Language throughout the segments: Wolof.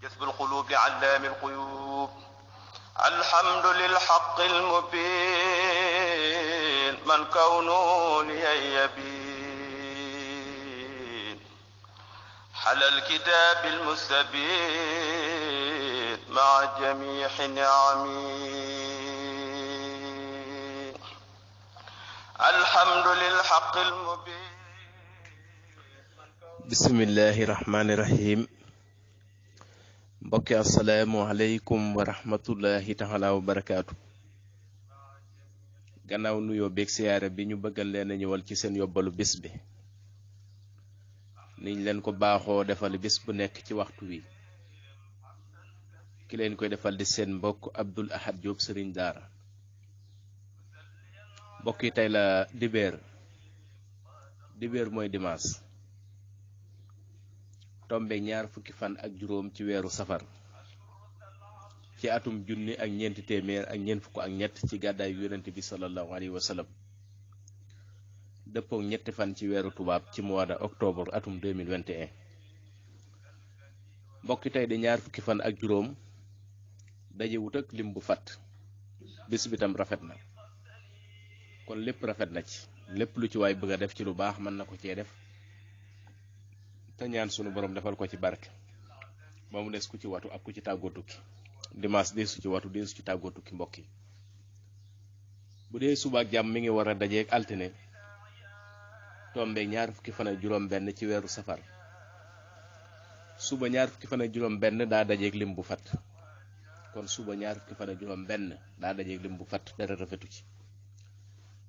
كسب القلوب علام الغيوب الحمد للحق المبين من كونه لي يبين حل الكتاب المستبين مع جميع نعمه الحمد للحق المبين. bismillahi rahmaani rahim. mbokki asalaamualeykum wa rahmatullahi taala wa barakaatu. gannaaw nuyoo beeg siyaare bi ñu bëggal leen a ñëwal ci seen yóbbalu bis bi niñ leen ko baaxoo defal bis bu nekk ci waxtu wi ki leen koy defal di seen mbokk Abdoul Ahad Diop Serigne Daara. mbokk yi tey la dibéer mooy dimanche tombe ñaar fukki fan ak juróom ci weeru safar ci atum junni ak ñeenti téeméer ak ñeent fukk ak ñett ci gàddaay yonent bi sallallahu alayhi wa sallam dëppook ñetti fan ci weeru tubaab ci mois de octobre atum 2021. mbokki tey di ñaar fukki fan ak juróom dajewut ak lim bu fat bis bi tam rafet na kon lépp rafet na ci lépp lu ci waay bëgg a def ci lu baax mën na ko cee def te ñaan sunu borom defal ko ci barke ba mu des ku ci watu ak ku ci tàggoo tukki. dimanche deesu ci watu deesu ci tàggoo tukki mbokk yi bu dee suba ak jàmm mi ngi war a dajeeg altine tombe ñaar fukki fan ak juróom benn ci weeru safar suba ñaar fukki fan ak juróom benn daa dajeeg lim bu fat kon suba ñaar fukki fan ak juróom benn daa dajeeg lim bu fat dara rafetu ci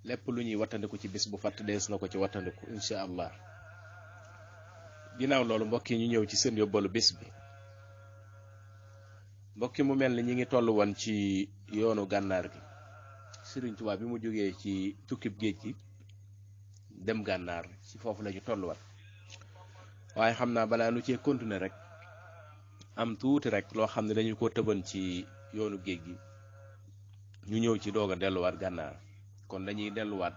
lépp lu ñuy wattandiku ci bis bu fat dees na ko ci wattandiku incha allah. ginnaaw loolu mbokk yi ñu ñëw ci seen yóbbalu bis bi mbokk yi mu mel ni ñi ngi toll woon ci yoonu gànnaar gi Sëriñ Tuubaa bi mu jógee ci tukkib géej gi dem gànnaar ci foofu la ñu toll woon waaye xam naa balaa nu cee continuer rek am tuuti rek loo xam ne dañu ko tëban ci yoonu géej gi ñu ñëw ci doog a delluwaat gànnaar kon dañuy delluwaat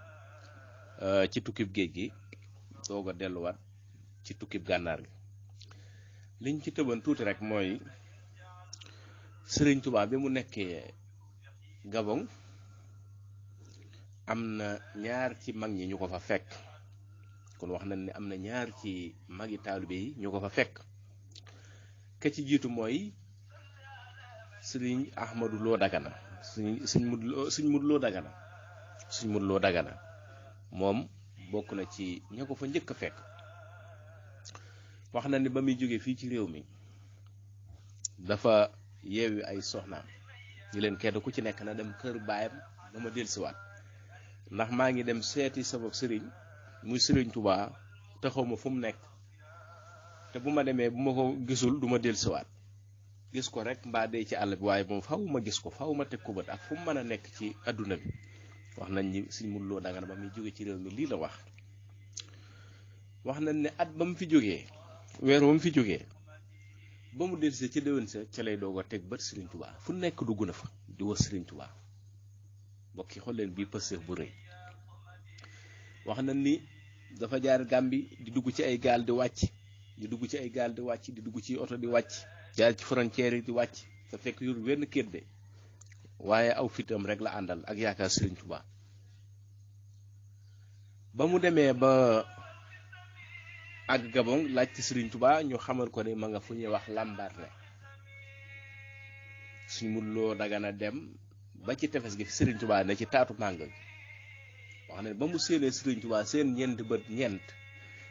ci tukkib géej gi doog a delluwaat ci tukkib gànnaar gi liñ ci tëban tuuti rek mooy Sëriñ Tuubaa bi mu nekkee Gabon am na ñaar ci mag ñi ñu ko fa fekk kon wax nañ ne am na ñaar ci magi taalibe yi ñu ko fa fekk ka ci jiitu mooy Sëriñ Ahmadu Lo Dagana suñ Mudu Lo Dagana moom bokk na ci ña ko fa njëkk a fekk. wax na ni ba muy jóge fii ci réew mi dafa yeewi ay soxnaam ñu leen kenn ku ci nekk na dem kër baayam ba ma dellusiwaat ndax maa ngi dem seeti sama sëriñ muy Sëriñ Tuubaa te xaw ma fu mu nekk te bu ma demee bu ma ko gisul du ma dellusiwaat gis ko rek mbaa dee ci àll bi waaye moom faw ma gis ko faw ma teg ko bët ak fu mu mën a nekk ci adduna bi. wax nañ ni Sëriñ Mudu Lo Dagana ba muy jóge ci réew mi lii la wax. wax nañ ne at ba mu fi jógee weer ba mu fi jógee ba mu dellusee ca déwén sa ca lay doog a teg bët Sëriñ Tuubaa fu nekk dugg na fa di wër Sëriñ Tuubaa mbokk yi xool leen bii pëstéef bu rëy. wax nañ ni dafa jaar Gàmbi di dugg ci ay gaal di wàcc di dugg ci ay gaal di wàcc di dugg ci oto di wàcc jaar ci frontière yi di wàcc te fekk yor wenn kédde waaye aw fitam rek la àndal ak yaakaar Sëriñ Tuubaa. ba mu demee ba ak Gabon laaj ci Sëriñ Tuubaa ñu xamal ko ne ma nga fu ñuy wax Lambaréné. Sëriñ Mudu Lo Dagana dem ba ci tefes gi Sëriñ Tuubaa ne ci taatu màng gi wax ne ba mu séenee Sëriñ Tuubaa seen ñeenti bët ñeent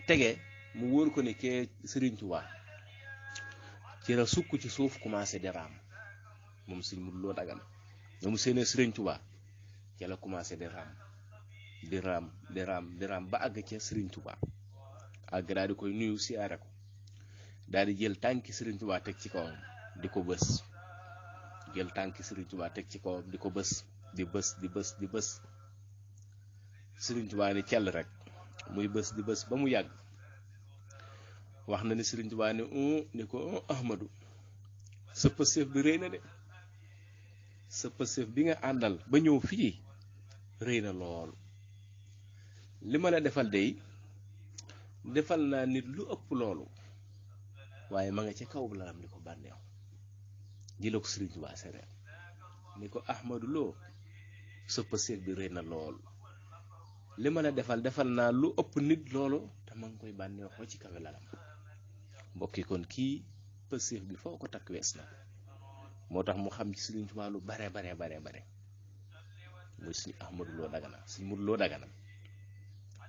tege mu wóor ko ne kee Sëriñ Tuubaa ci la sukk ci suuf commencé di raam moom Sëriñ Mudu Lo Dagana ba mu séenee Sëriñ Tuubaa ci la commencé di raam ba àgg ca Sëriñ Tuubaa àgg daal di koy nuyu siyaare ko daal di jël tànki Sëriñ Tuubaa teg ci kawam di ko bës jël tànki Sëriñ Tuubaa teg ci kawam di ko bës di bës Sëriñ Tuubaa ni cell rek muy bës di bës ba mu yàgg. wax na ni Sëriñ Tuubaa ni ko Ahmadu sa pëstéef bi rëy na de sa pëstéef bi nga àndal ba ñëw fii rëy na lool li ma la defal dey defal naa nit lu ëpp loolu waaye ma nga ca kaw lalam di ko bànneexu ji la ko Sëriñ Tuubaa seereel ni ko Ahmadu Lo sa pëseer bi rëy na lool li ma la defal naa lu ëpp nit loolu te ma ngi koy bànneexoo ci kawe lalam mbokki kon kii pëseer bi foo ko takk wees na moo tax mu xam ci Sëriñ Tuubaa lu bare muy suñu Ahmadu Lo Dagana suñu Mudu Lo Dagana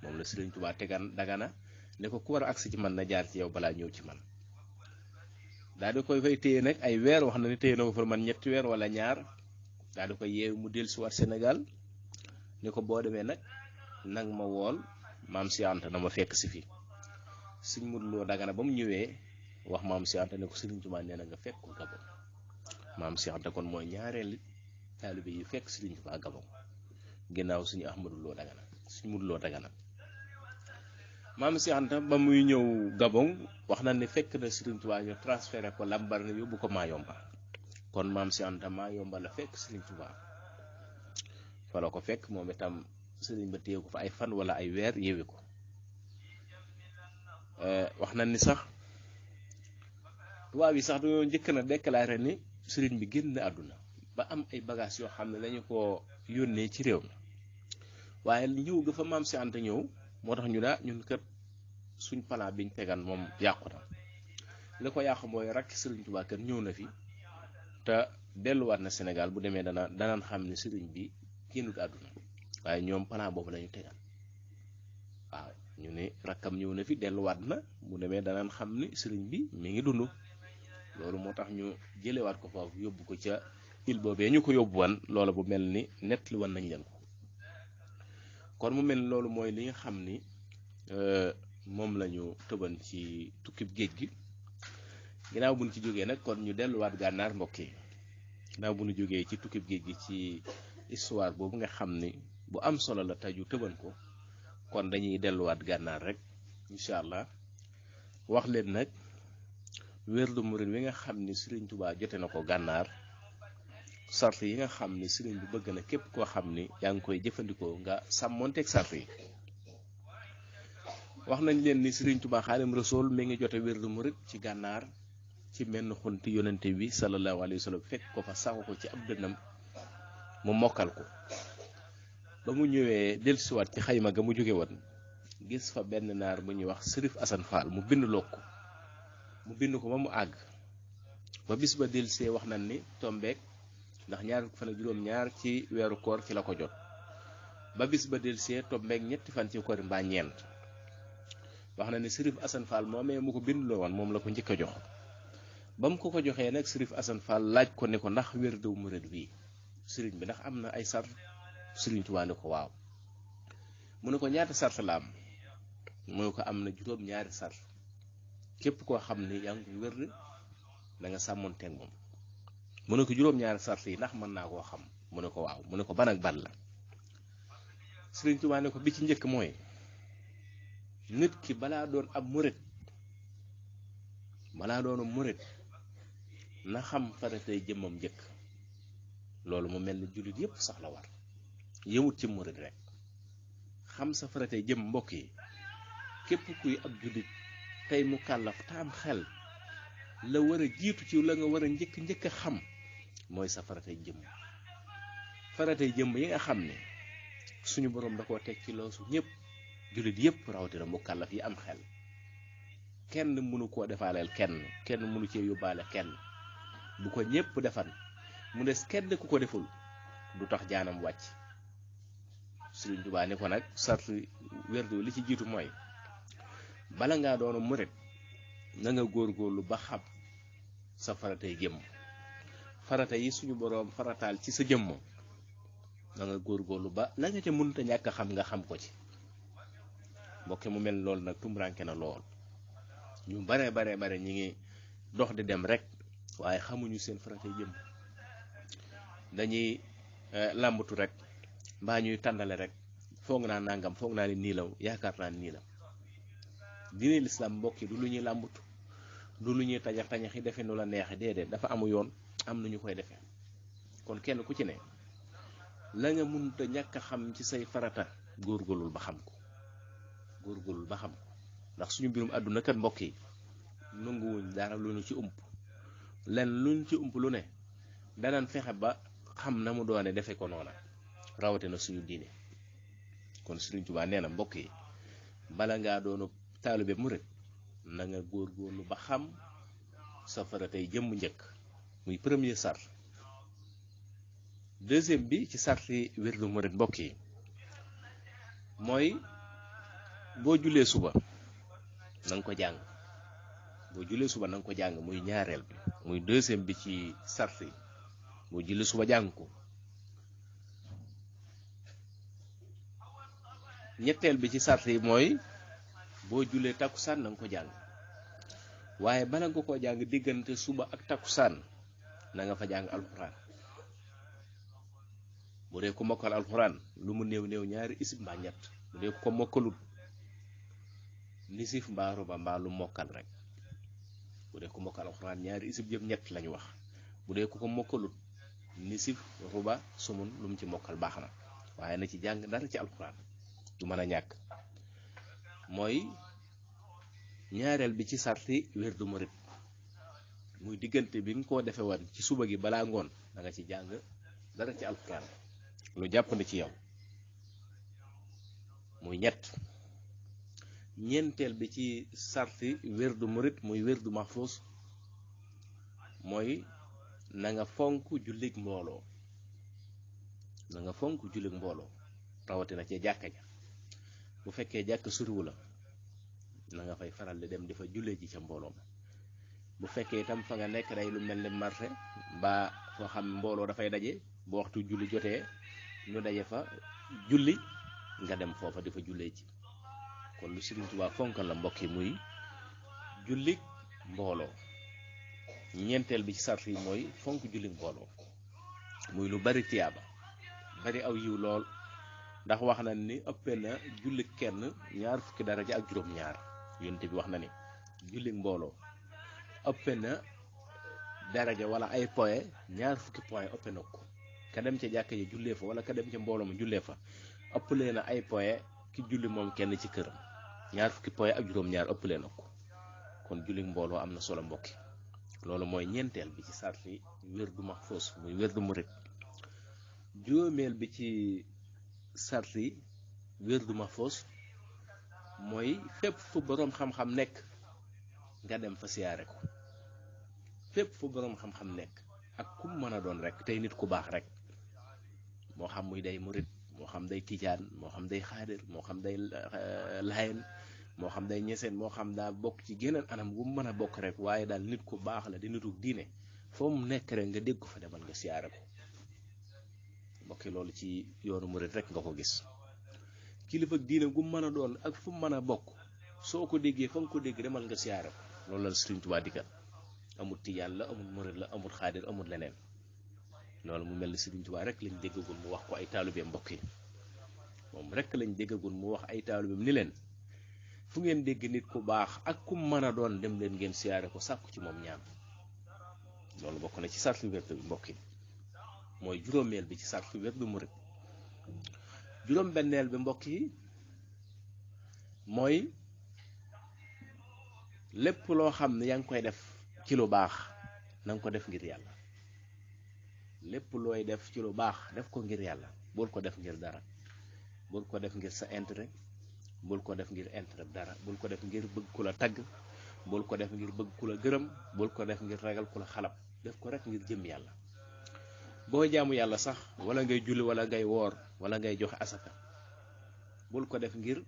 moom la Sëriñ Tuubaa tegan Dagana ne ko ku war a agsi ci man na jaar ci yow balaa ñëw ci man daal di koy fay téye nag ay weer wax na ni téye na ko fa man 3 weer wala 2 daal di koy yeewu mu dellusiwaat Sénégal ni ko boo demee nag ma wool maam si Anta na ma fekk si fi suñ Mudu Lo Dagana ba mu ñëwee wax maam si Anta ne ko Sëriñ Tuubaa nee na nga fekk ko Gabon maam si Anta kon mooy ñaareelu taalibe yi fekk Sëriñ Tuubaa Gabon ginnaaw suñu Ahmadu Lo Dagana suñ Mudu Lo Dagana maam si Anta ba muy ñëw Gabon wax na ne fekk na Sëriñ Tuubaa ñu transféré ko Lambaréné yóbbu ko Mayomba kon maam si Anta Mayomba la fekk Sëriñ Tuubaa fa la ko fekk moom itam sëriñ ba téye ko fa ay fan wala ay weer yeewi ko wax na ni sax tubaab yi sax dañoo njëkk na déclaré ni sëriñ bi génn àdduna ba am ay bagages yoo xam ne dañu ko yónnee ci réew mi waaye ñëw ga fa maam si Anta ñëw moo tax ñu daa ñun kat suñ plan biñ tegan moom yàqu na li ko yàqu mooy rakk Sëriñ Tuubaa kat ñëw na fi te delluwaat na Sénégal bu demee danaan xam ne sëriñ bi génnut àdduna waaye ñoom plan boobu lañu tegal waaw ñu ne rakkam ñëw na fi delluwaat na bu demee danaan xam ni sëriñ bi mi ngi dund loolu moo tax ñu jëlewaat ko foofu yóbbu ko ca il boobee ñu ko yóbbu wan loola bu mel ni nett li wan nañ leen ko kon mu mel ni loolu mooy li nga xam ni moom la ñu tëban ci tukkib géej gi ginnaaw bu ñu ci jógee nag kon ñu delluwaat gànnaar mbokk yi ginnaaw bu ñu jógee ci tukkib géej gi ci histoire boobu nga xam ni bu am solo la taju tëban ko kon dañuy delluwaat gànnaar rek incha allah wax leen nag wérdu murid wi nga xam ni Sëriñ Tuubaa jote na ko gànnaar sart yi nga xam ni sëriñ bi bëgg na képp koo xam ni yaa ngi koy jëfandikoo nga sàmmonteeg sart yi wax nañ leen ni Sëriñ Tuubaa Xaadimu Rasuul mi ngi jote wérdu murid ci gànnaar ci menn xunti yonente bi sallallahu alayhi wa sallam fekk ko fa saxu ko ci ab dënnam mu mokkal ko ba mu ñëwee dellusiwaat ci xayma ga mu jóge woon gis fa benn naar bu ñuy wax Sërif Asan Faal mu bind ko ba mu àgg ba bis ba dellusee wax nañ ni tombeek ndax 2 fan ci weeru koor ci la ko jot ba bis ba dellusee tombeek 3 fan ci koor mbaa ñeent wax na ni Sërif Asan Faal moomee mu ko bindloo woon moom la ko njëkk a jox ba mu ko joxee nag Sërif Asan Faal laaj ko ne ko ndax wérdu murid bii sëriñ bi ndax am na ay sart Sëriñ Tuubaa ne ko waaw mu ne ko ñaata sart la am mu ne ko am na 2 sart képp koo xam ni yaa ngi koy wérd da nga sàmmonteeg moom mu ne ko 2 sart yi ndax mën naa koo xam mu ne ko waaw mu ne ko ban ak ban la Sëriñ Tuubaa ne ko bi ci njëkk mooy nit ki balaa doon ab murid na xam faratay jëmmam njëkk loolu mu mel ni jullit yépp sax la war yëmut ci murid rek xam sa faratay jëm mbokk yi képp kuy ab jullit tey mu kàllaf taam xel la war a jiitu ci la nga war a njëkk a xam mooy sa faratay jëmm yi nga xam ne suñu boroom da koo teg ci loosu ñëpp jullit yépp rawatina mu kàllaf yi am xel kenn mënu koo defaaleel kenn mënu cee yóbbaale kenn bu ko ñëpp defan mu des kenn ku ko deful du tax jaanam wàcc Sëriñ Tuubaa ni ko nag sart wérdu li ci jiitu mooy bala ngaa doon murit na nga góorgóorlu ba xam sa faratay jëmm farata yi suñu boroom farataal ci sa jëmm na nga góorgóorlu ba la nga ca mënta ñàkk a xam nga xam ko ci mbokk mu mel loolu nag tumranke na lool ñu bare ñi ngi dox di dem rek waaye xamuñu seen faratay jëmm dañuy làmbatu rek mbaa ñuy tàndale rek foog naa nangam foog naa ni nii la yaakaar naa nii la diine lislaam mbokk yi du lu ñuy làmbatu du lu ñuy tañax yi defe nu la neexe déedéet dafa amu yoon am na ñu koy defee kon kenn ku ci ne la nga mënta ñàkk a xam ci say farata góorgóorlul ba xam ko ndax suñu mbirum àdduna kat mbokk yi nanguwuñ dara lu ñu ci ump lenn luñ ci ump lu ne danañ fexe ba xam na mu doone defe ko noona rawatina suñu diine. kon Sëriñ Tuubaa nee na mbokk yi bala ngaa doonu taalibe murit na nga góorgóorlu ba xam safara tey jëmm njëkk muy premier sart. deuxième bi ci sarti wirdu murit mbokk yi mooy boo julee suba na nga ko jàng. boo julee suba na nga ko jàng muy ñaareel bi muy deuxième bi ci sart yi boo julee suba jàng ko. ñetteel bi ci sart yi mooy boo julee takkusaan na nga ko jàng waaye bala nga ko jàng diggante suba ak takkusaan na nga fa jàng alxuraan. bu dee ko mokkal alxuraan lu mu néew néew ñaari isib mbaa ñett. bu dee ko mokkalut nisif mbaa ruba mbaa lu mokkal rek. bu dee ko mokkal alxuraan ñaari isib yëpp ñett lañu wax. bu dee ko mokkalut nisif ruba sumun lu mu ci mokkal baax na waaye na ci jàng dara ci alxuraan du mën a ñàkk. mooy ñaareel bi ci sarti wirdu murit muy diggante bi nga ko defe woon ci suba gi balaa ngoon da nga ci jàng dara ci alxuraan lu jàppandi ci yow muy ñett. ñeenteel bi ci sarti wirdu murit muy wirdu maxfuus mooy na nga fonk jullig mbooloo. na nga fonk jullig mbooloo rawatina ci jàkka ja. bu fekkee jàkk suriwu la na nga fay faral di dem di fa jullee ji ca mbooloo ma. bu fekkee itam fa nga nekk day lu mel ni marché mbaa foo xam mbooloo dafay daje bu waxtu julli jotee ñu daje fa julli nga dem foofa di fa jullee ji. kon lu Sëriñ Tuubaa fonkal la mbokk yi muy jullig mbooloo. ñeenteel bi ci sart yi mooy fonk jullig mbooloo muy lu bari tiyaaba bari aw yiw lool ndax wax na ni ëppee na jullig kenn 20 daraja ak juróom-ñaar. yonent bi wax na ni jullig mbooloo ëppee na daraja wala ay point 20 point ëppee na ko. ka dem ca jàkka ji jullee fa wala ka dem ca mbooloo ma jullee fa ëppalee na ay point ki julli moom kenn ci këram 20 point ak juróom-ñaar ëppalee na ko. kon jullig mbooloo am na solo mbokki. loolu mooy ñeenteel bi ci sarti wirdu maxfuus muy wirdu murit. juróomeel bi ci sarti wirdu maxfuus mooy fépp fu boroom xam-xam nekk nga dem fa siyaare ko. fépp fu boroom xam-xam nekk ak kum mën a doon rek tey nit ku baax rek moo xam muy day murit moo xam day tijaan moo xam day xaadir moo xam day layen moo xam day ñeseen moo xam daa bokk ci geneen anam gu mu mën a bokk rek waaye daal nit ku baax la di nitu diine foo mu nekk rek nga dégg ko fa demal nga siyaare ko. mbokki loolu ci yoonu murit rek nga ko gis. kilifa diine gu mu mën a doon ak fu mu mën a bokk soo ko déggee fa nga ko dégg demal nga siyaare ko. loolu la Sëriñ Tuubaa digal. amul tijaan la amul murit la amul xaadir amul leneen. loolu mu mel ni Sëriñ Tuubaa rek lañ déggagul mu wax ko ay taalibeem mbokk yi. moom rek lañ déggagul mu wax ay taalibeem ni leen fu ngeen dégg nit ku baax ak ku mën a doon dem leen ngeen siyaare ko sàkku ci moom ñaan. loolu bokk na ci sartu wirdu bi mbokk yi mooy juróomeel bi ci sartu wirdu murit. juróom-benneel bi mbokk yi mooy lépp loo xam ne yaa ngi koy def ci lu baax na nga ko def ngir yàlla. lépp looy def ci lu baax def ko ngir yàlla bul ko def ngir dara. bul ko def ngir sa intérêt bul ko def ngir intérêt dara. bul ko def ngir bëgg ku la tagg bul ko def ngir bëgg ku la gërëm bul ko def ngir ragal ku la xalab. def ko rek ngir jëm yàlla. boo jaamu yàlla sax wala ngay julli wala ngay woor wala ngay joxe asaka bul ko def ngir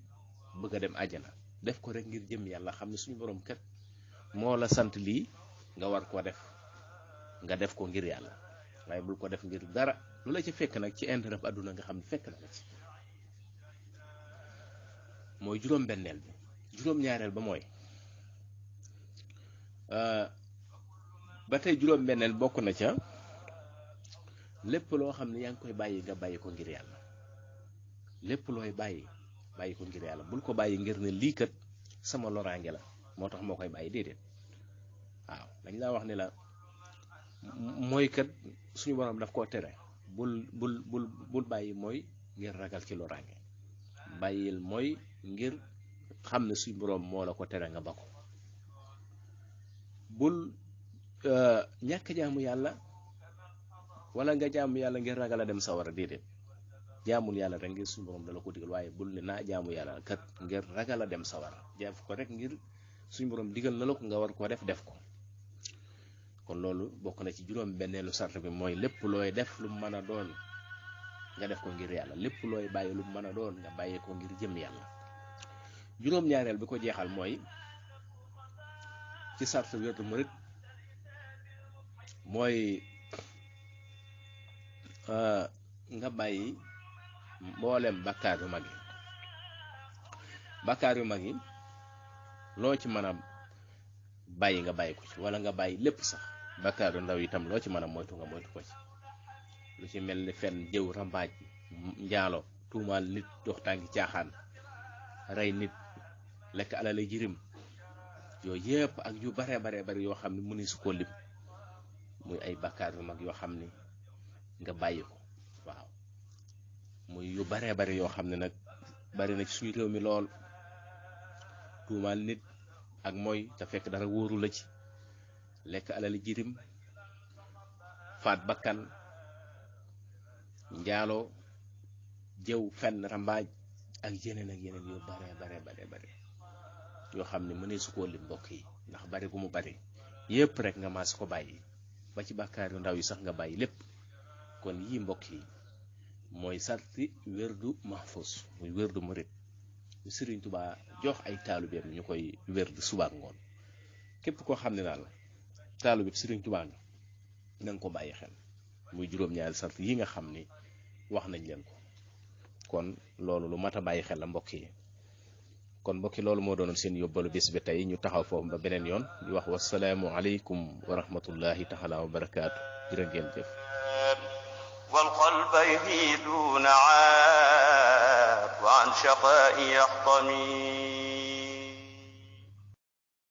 bëgg a dem àjjana. def ko rek ngir jëm yàlla xam ne suñu borom kat moo la sant lii nga war koo def nga def ko ngir yàlla waaye bul ko def ngir dara lu la ci fekk nag ci intérêt àdduna nga xam ne fekk na la ci. mooy juróom-benneel bi. juróom-ñaareel ba mooy ba tey juróom-benneel bokk na ca lépp loo xam ne yaa ngi koy bàyyi nga bàyyi ko ngir yàlla. lépp looy bàyyi ko ngir yàlla bul ko bàyyi ngir ne lii kat sama loraange la moo tax moo koy bàyyi déedéet. waaw dañ laa wax ne la mooy kat suñu borom daf koo tere bul bàyyi mooy ngir ragal ci loraange. bàyyil mooy ngir xam ne suñu borom moo la ko tere nga ba ko. bul ñàkk jaamu yàlla wala nga jaamu yàlla ngir ragal a dem sawara déedéet jaamul yàlla rek ngir suñu borom dala ko digal waaye bul ne naa jaamu yàlla kat ngir ragal a dem sawara def ko rek ngir suñu borom digal na la ko nga war ko def ko. kon loolu bokk na ci juróom benneelu sart bi mooy lépp looy def lu mën a doon nga def ko ngir yàlla lépp looy bàyyi lu mën a doon nga bàyyi ko ngir jëm yàlla. juróom ñaareel bi ko jeexal mooy ci sart wérdu murit mooy nga bàyyi mboolem bakkaar yu mag yi. bakkaar yu mag yi loo ci mën a bàyyi nga bàyyi ko ci wala nga bàyyi lépp sax. bakkaar yu ndaw itam loo ci mën a moytu nga moytu ko ci lu ci mel ni fen jëw rambaaj njaalo tuumaal nit dox tànki caaxaan rey nit lekk alale jirim yooyu yëpp ak yu bare bari yoo xam ne mëni su ko lim muy ay bakkaar yu mag yoo xam ni nga bàyyi ko. waaw muy yu bare bari yoo xam ne nag bari na ci suñu réew mi lool tuumaal nit ak mooy te fekk dara wóoru la ci lekk alali jirim faat bakkan njaaloo jëw fenn rambaaj ak yeneen yu bare yoo xam ne mënee su koo lim mbokk yi ndax bari gu mu bari yépp rek nga maas ko bàyyi ba ci bàkkaar yu ndaw yi sax nga bàyyi lépp. kon yii mbokk yi mooy sarti wérdu mahfuz muy wérdu murit ñu Sëriñ Tuubaa jox ay taalubeem ñu koy wérdu suba ak ngoon képp koo xam ne daal taalube Sëriñ Tuubaa na nga ko bàyyi xel muy juróom-ñaari sart yi nga xam ni wax nañ leen ko. kon loolu lu mat a bàyyi xel la mbokk yi. kon mbokki loolu moo doonoon seen yóbbalu bés bi tey ñu taxaw foofu ba beneen yoon di wax wasalaamu aleykum wa rahmatullahi taala wa barakaatu jërë ngeen jëf. والقلب يهيد نعاب وعن شقاء يحطمي